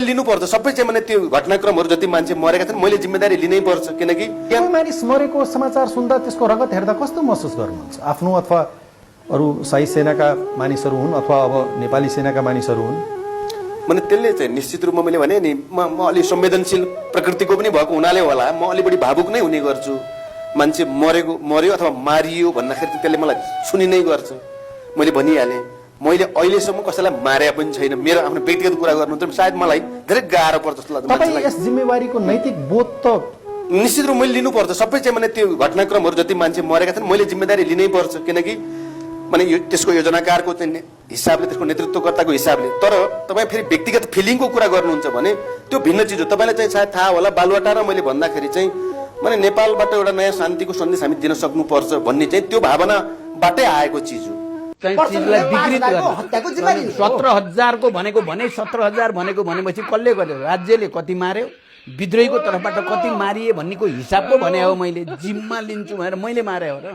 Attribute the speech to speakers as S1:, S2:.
S1: लिनुपर्छ सबै चाहिँ माने त्यो घटनाक्रमहरू जति मान्छे मरेका छन् मैले जिम्मेदारी लिनै पर्छ किनकि
S2: कोही मानिस मरेको समाचार सुन्दा त्यसको रगत हेर्दा कस्तो महसुस गर्नुहुन्छ आफ्नो अथवा अरू शाही सेनाका मानिसहरू हुन् अथवा अब नेपाली सेनाका मानिसहरू हुन्
S1: माने त्यसले चाहिँ निश्चित रूपमा मैले भने नि म अलि संवेदनशील प्रकृतिको पनि भएको हुनाले होला म अलि बढी भावुक नै हुने गर्छु मान्छे मर्यो अथवा मारियो भन्दाखेरि त्यसले मलाई छुनि नै गर्छ मैले भनिहालेँ मैले अहिलेसम्म कसैलाई मारे पनि छैन मेरो आफ्नो व्यक्तिगत कुरा गर्नुहुन्छ सायद मलाई धेरै गाह्रो पर्छ जस्तो लाग्छ
S2: तपाईँ यस जिम्मेवारीको नैतिक बोध त
S1: निश्चित रूपमा मैले लिनुपर्छ सबै चाहिँ माने त्यो घटनाक्रमहरू जति मान्छे मरेका छन् मैले जिम्मेदारी लिनै पर्छ किनकि माने त्यसको योजनाकारको चाहिँ हिसाबले त्यसको नेतृत्वकर्ताको हिसाबले तर तपाईँ फेरि व्यक्तिगत फिलिङको कुरा गर्नुहुन्छ भने त्यो भिन्न चिज हो तपाईँलाई चाहिँ सायद थाहा होला बालुवाटार मैले भन्दाखेरि चाहिँ माने नेपालबाट एउटा नयाँ शान्तिको सन्देश हामी दिन सक्नुपर्छ भन्ने चाहिँ त्यो भावनाबाटै आएको चिज हो
S3: चिजलाई विकृत गर्ने 17,000 को भनेको भने 17,000 भनेको भनेपछि कसले गर्यो राज्यले कति मार्यो विद्रोहीको तर्फबाट कति मारिए भन्नेको हिसाब पो भने हो मैले जिम्मा लिन्छु भनेर मैले मारे हो र